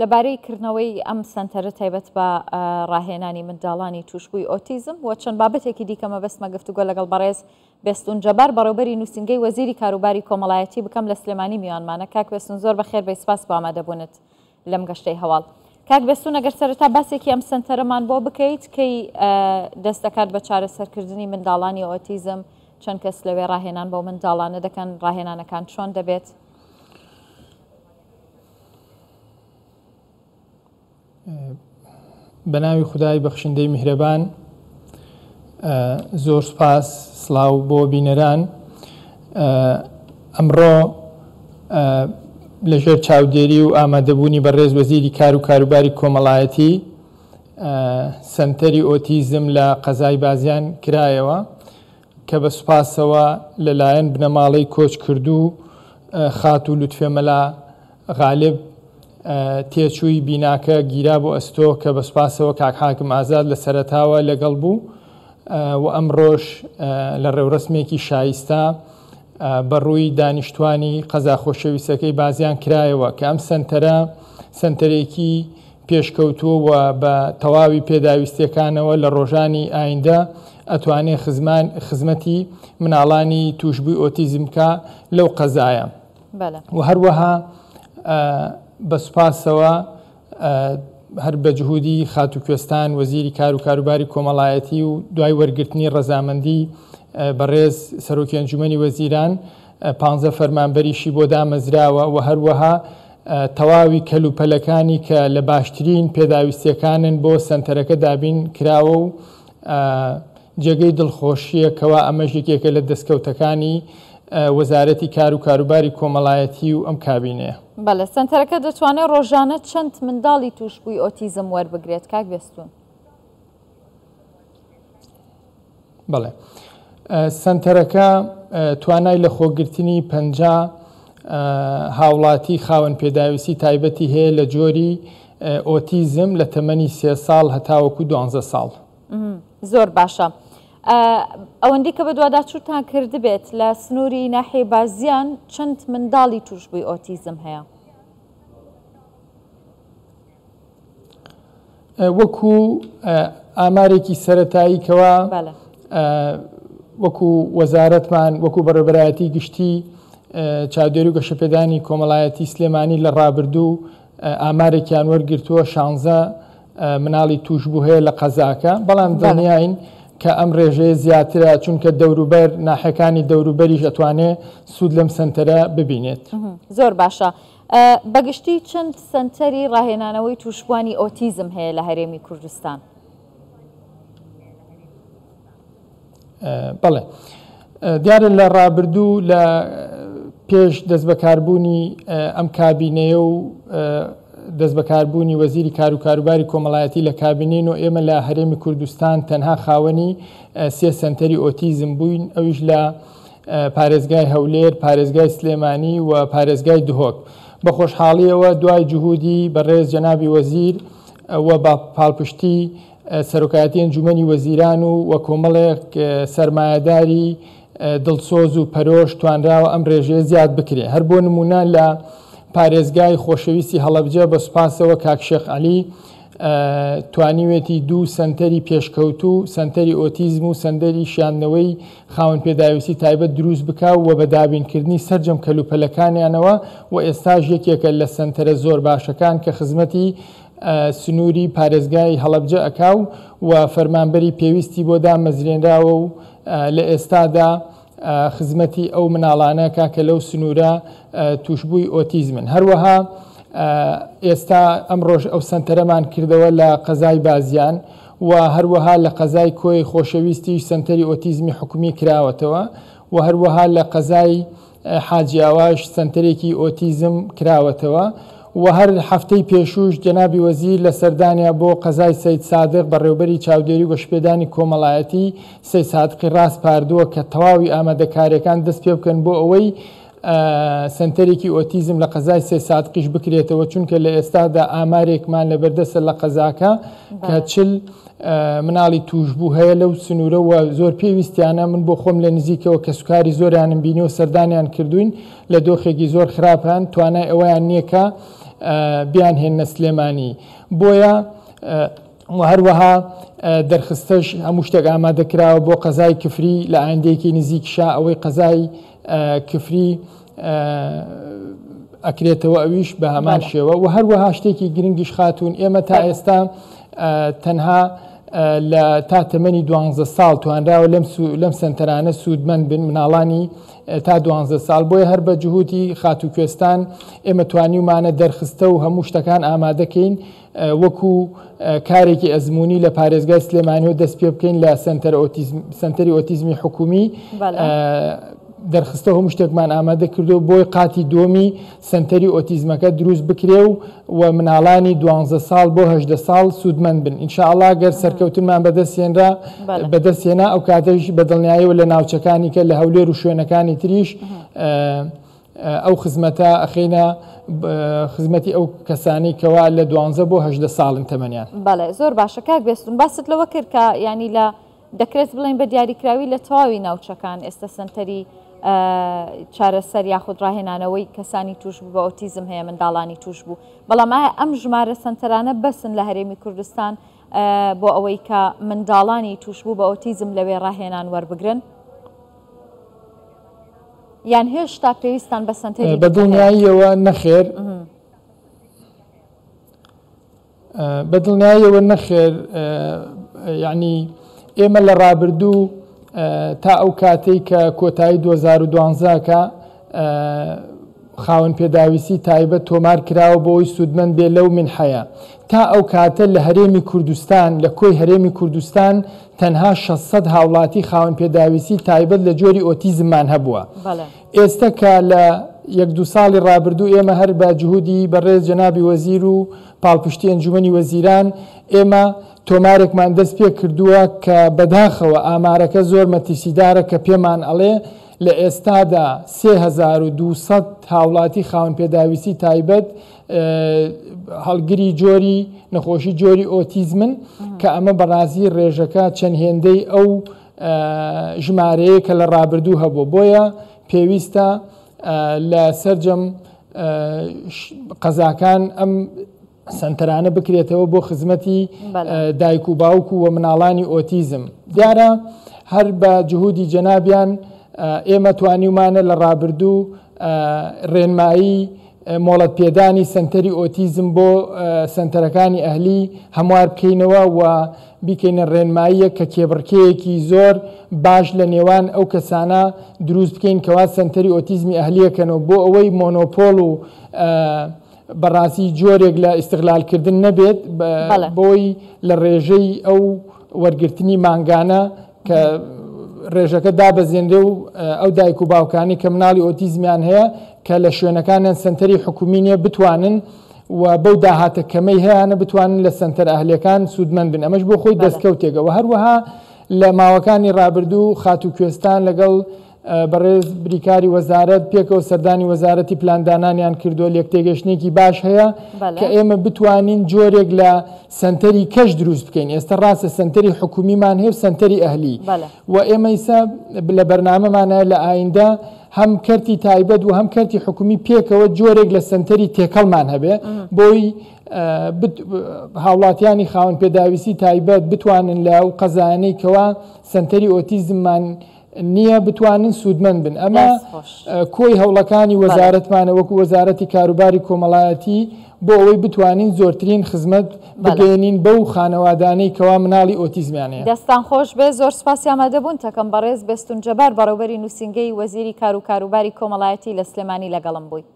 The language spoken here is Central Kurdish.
لەبارەی کردنەوەی ئەم سەنتەرە تایبەت بە ڕاهێنانی منداڵانی تووشبووی ئۆتیزم و چەند بابەتێکی دیکە مەبەستمە گفتوگۆ لەگەڵ بەڕێز بێستون جەبار بەڕێوبەری نووسینگەی وەزیری کاروباری کۆمەڵایەتی بکەم لە سلێمانی میوانمانە. کاک بێستون زۆر بەخێر بێی سپاس بۆ ئامادەبوونت لەم گەشتەی هەواڵ. کاک بێستون ئەگەر سەرەتا باسێکی ئەم سەنتەرەمان بۆ بکەیت کەی دەست دەکات بە چارەسەرکردنی منداڵانی ئۆتیزم چەند کەس لەوێ ڕاهێنان بەو منداڵانە دەکەن ڕاهێنانەکان چۆن دەبێت؟ بە ناوی خودای بەخشندەی میهرەبان زۆر سوپاس سڵاو بۆ بینەران ئەمڕۆ لەژێر چاودێری و ئامادەبوونی بەڕێز وەزیری کار و کاروباری کۆمەڵایەتی سەنتەری ئۆتیزم لە قەزای بازیان کرایەوە کە بە سوپاسەوە لەلایەن بنەماڵەی کۆچکردوو خاتوو لوتفێ مەلا غالب تێچووی بیناکە گیرا بۆ ئەستۆ کە بە سوپاسەوە کاک حاکم ئازاد لە سەرەتاوە لەگەڵ بوو و ئەمڕۆش لە ڕێوڕەسمێکی شایستە بە ڕووی دانیشتوانی قەزا خۆشەویستەکەی بازیان کرایەوە کە ئەم سەنتەرە سەنتەرێکی پێشکەوتووە و بە تەواوی پێداویستیەکانەوە لە ڕۆژانی ئایندە ئەتوانێ خزمان خزمەتی مناڵانی تووشبووی ئۆتیزم بکا لەو قەزایە و هەروەها بە سوپاسەوە هەر بە جهودی خاتوو کوێستان وەزیری کار و کاروباری کۆمەڵایەتی و دوای وەرگرتنی ڕەزامەندی بەڕێز سەرۆکی ئەنجومەنی وەزیران پانزە فەرمانبەریشی بۆ دامەزراوە و هەروەها تەواوی کەلوپەلەکانی کە لە باشترین پێداویستیەکانن بۆ سەنتەرەکە دابین کراوە و جێگەی دڵخۆشییە کەوا ئەمەش یەکێکە لە دەستکەوتەکانی وەزارەتی کار و کاروباری کۆمەڵایەتی و ئەم کابینەیە. بەڵێ، سەنتەرەکە دەتوانێت ڕۆژانە چەند منداڵی تووشبووی ئۆتیزم وەربگرێت کاک بێستوون؟ بەڵێ سەنتەرەکە توانای لە خۆگرتنی 50 هاوڵاتی خاوەن پێداویستی تایبەتی هەیە لە جۆری ئۆتیزم لە تەمەنی سێ ساڵ هەتاوەکو دوانزە ساڵ. زۆر باشە. ئەوەندەی کە بەدواداچووتان کردبێت لە سنووری ناحیەی بازیان چەند منداڵی تووشبووی ئۆتیزم هەیە؟ وەکو ئامارێکی سەتایی کەوا وەکو وەزارەتمان وەکو بەڕێبەرایەتی گشتی چاودێری و گەشەپێدانی کۆمەڵایەتی سلێمانی لە ڕابردوو ئامارێکیان وەرگرتووە شانزە مناڵی تووشبوو هەیە لە قەزاکە بەڵام دڵنیاین کە ئەم ڕێژەیە زیاترە چونکە دەوروبەر ناحەکانی دەوروبەریش ئەتوانێ سوود لەم سنتەرە ببینێت. زۆر باشە بەگشتی چەند سەنتەری ڕاهێنانەوەی تووشبووانی ئۆتیزم هەیە لە هەرێمی کوردستان؟ بەڵێ دیارە لە ڕابردوو لە پێش دەستبەکاربوونی ئەم کابینەیە و دەستبەکاربوونی وەزیری کار و کاروباری کۆمەڵایەتی لە کابینەی نۆ ئێمە لە هەرێمی کوردستان تەنها خاوەنی سێ سەنتەری ئۆتیزم بووین ئەویش لە پارێزگای هەولێر، پارێزگای سلێمانی و پارێزگای دهۆک. بە خۆشحاڵییەوە دوای جهودی بەڕێز جەنابی وەزیر و بە پاڵپشتی سەرۆکایەتی ئەنجومەنی وەزیران و و کۆمەڵێک سەرمایەداری دڵسۆز و پەرۆش توانراوە ئەم رێژەیە زیاد بکرێ. هەر بۆ نموونە لە پارێزگای خۆشەویستی هەڵەبجە بە سوپاسەوە کاک شێخ عەلی توانیوێتی دوو سەنتەری پێشکەوتوو، سەنتەری ئۆتیزم و سەندەری شیاندنەوەی خاوەن پێداویستی تایبەت دروست بکا و بە دابینکردنی سەرجەم کەلوپەلەکانیانەوە و ئێستاش یەکێکە لە سەنتەرە زۆر باشەکان کە خزمەتی سنووری پارێزگای هەڵەبجە ئەکا و و فەرمانبەری پێویستی بۆ دامەزرێنراوە و لە ئێستادا خزمەتی ئەو مناڵانە کا کە لەو سنوورە تووشبووی ئۆتیزمن. هەروەها ئێستا ئەمڕۆش ئەو سەنتەرەمان کردەوە لە قەزای بازیان و هەروەها لە قەزای کۆیەی خۆشەویستیش سەنتەری ئۆتیزمی حکومی کراوەتەوە و هەروەها لە قەزای حاجیاواش سەنتەرێکی ئۆتیزم کراوەتەوە و هەر هەفتەی پێشووش جەنابی وەزیر لە سەردانیا بۆ قەزای سەیدسادق بەڕێوبەری چاودێری و گەشەپێدانی کۆمەڵایەتی سەیدسادقی ڕاسپاردووە کە تەواوی ئامادەکاریەکان دەست پێ بکەن بۆ ئەوەی سەنتەرێکی ئۆتیزم لە قەزای سەیدسادقیش بکرێتەوە چونکە لە ئێستادا ئامارێکمان لەبەردەستە لە قەزاکە کە 40 مناڵی تووشبوو هەیە لەو سنوورە و زۆر پێویستیانە من بۆ خۆم لە نزیکەوە کەسوکاری زۆریانم بینی و سەردانیان کردوین لە دۆخێکی زۆر خراپان توانای ئەوەیان نییە کە بیانهێننە سلێمانی بۆیە و هەروەها دەرخستەش هەموو شتێک ئامادە کراوە بۆ قەزای کفری لە ئایندەیەکی نزیکشا ئەوەی قەزای کفری ئەکرێتەوە ئەویش بە هەمان شێوە و هەروەها شتێکی گرنگیش خاتوون ئێمە تا ئێستا تەنها لە تا تەمەنی دوانزە ساڵ توانراوە لەم لەم سنتەرانە سوودمەند بن مناڵانی تا دوانزە ساڵ بۆیە هەر بە جهودی خاتوو کوێستان ئێمە توانیومانە دەرخستە و هەموو شتەکان ئامادەکەین وەکو کارێکی ئەزموونی لە پارێزگای سلێمانیەوە دەست پێ بکەین لە سەنتەری ئۆتیزمی حکومی دەرخستە هەموو شتێکمان ئامادە کردو بۆی قاتی دووەمی سەنتەری ئۆتیزمەکە دروست بکرێ و و مناڵانی دوانزە ساڵ بۆ هەژدە ساڵ سوودمەند بن ئینشاءڵا گەر سەرکەوتنمان بەدەستهێنرا بەدەستهێنا ئەو کاتەش بە دڵنیایەوە لە ناوچەکانی کە لە هەولێر و شوێنەکانی تریش ئەو خزمەتە ئەخەینە خزمەتی ئەو کەسانەی کەوا لە دوانزە بۆ 18 ساڵن تەمەنیان. بەڵێ زۆر باشە کاک بێستون باست لەوە کرد کە یانی لە دەکرێت بڵێین بە دیاریکراوی لە تەواوی ناوچەکان ئێستا سەنتەری چارەسەر یاخود ڕاهێنانەوەی کەسانی تووشبوو بە ئۆتیزم هەیە منداڵانی تووشبوو بەڵام ئایا ئەم ژمارە سەنتەرانە بەسن لە هەرێمی کوردستان بۆ ئەوەی کە منداڵانی تووشبوو بە ئۆتیزم لەوێ ڕاهێنان وەربگرن؟ یان هێشتا پێویستان بە سەنتەری بە دڵنیاییەوە نەخێر بە دڵنیاییەوە نەخێر یعنی ئێمە لە ڕابردوو تا ئەو کاتەی کە کۆتایی 2012 کە خاوەن پێداویستی تایبەت تۆمار کراوە بۆی سوودمەند بێ لەو منحەیە تا ئەو کاتە لە هەرێمی کوردستان لە کۆی هەرێمی کوردستان تەنها 600 هاوڵاتی خاوەن پێداویستی تایبەت لە جۆری ئۆتیزممان هەبووە. ئێستە کە لە یەک دوو ساڵی ڕابردوو ئێمە هەر بە جهودی بەڕێز جەنابی وەزیر و پاڵپشتی ئەنجومەنی وەزیران ئێمە تۆمارێکمان دەست پێ کردووە کە بەداخەوە ئامارەکە زۆر مەترسیدارە کە پێمان ئەڵێ لە ئێستادا 3200 هاوڵاتی خاوەن پێداویستی تایبەت هەڵگری جۆری نەخۆشی جۆری ئۆتیزمن کە ئەمە بەڕازی ڕێژەکە چەند هێندەی ئەو ژمارەیە کە لە ڕابردوو هەبوو بۆیە پێویستە لە سەرجەم قەزاکان ئەم سنتەرانە بکرێتەوە بۆ خزمەتی دایک و باوک و مناڵانی ئۆتیزم دیارە هەر بە جهودی جەنابیان ئێمە توانیومانە لە ڕابردوو ڕێنمایی مۆڵەت پێدانی سەنتەری ئۆتیزم بۆ سەنتەرەکانی ئەهلی هەموار بکەینەوە و بیکەینە ڕێنماییەک کە کێبڕکێیەکی زۆر باش لە نێوان ئەو کەسانە دروست بکەین کەوا سەنتەری ئۆتیزمی ئەهلیەکەنەوە بۆ ئەوەی مۆنۆپۆڵ و بەڕاستی جۆرێک لە ئیستغلالکردن نەبێت بۆی لە ڕێژەی ئەو وەرگرتنی مانگانە کە ڕێژەکە دابەزێنرێ و ئەو دایک و باوکانی کە مناڵی ئۆتیزمیان هەیە کە لە شوێنەکانیان سەنتەری حکومی نیە بتوانن و بەو داهاتە کەمەی هەیانە بتوانن لە سەنتەر ئەهلیەکان سوودمەند بن ئەمەش بۆ خۆی دەستکەوتێکە و هەروەها لە ماوەکانی ڕابردوو خاتوو کوێستان لەگەڵ بەڕێز بریکاری وەزارەت پێکەوە سەردانی وەزارەتی پلاندانانیان کردووە، لێکتێگەشتنێکی باش هەیە کە ئێمە بتوانین جۆرێک لە سەنتەری کەش دروست بکەین. ئێستا ڕاستە سەنتەری حکومیمان هەیە و سەنتەری ئەهلی و ئێمە ئیسا لە بەرنامەمانە لە ئایندە هەم کەرتی تایبەت و هەم کەرتی حکومی پێکەوە جۆرێک لە سەنتەری تێکەڵمان هەبێ بۆی هاوڵاتیانی خاوەن پێداویستی تایبەت بتوانن لە ئەو قەزایانەی کەوا سەنتەری ئۆتیزممان نییە بتوانن سوودمەند بن. ئەمە کۆی هەوڵەکانی وەزارەتمانە وەکو وەزارەتی کاروباری کۆمەڵایەتی بۆ ئەوەی بتوانین زۆرترین خزمەت بگەیەنین بەو خانەوادانەی کەوا مناڵی ئۆتیزمیان هەیە. دەستان خۆش بێت زۆر سوپاسی ئامادەبوونتەکەم بەڕێز بێستون جەبار بەڕێوبەری نوسینگەی وەزیری کارو کاروباری کۆمەڵایەتی لە سلێمانی لەگەڵم بووی.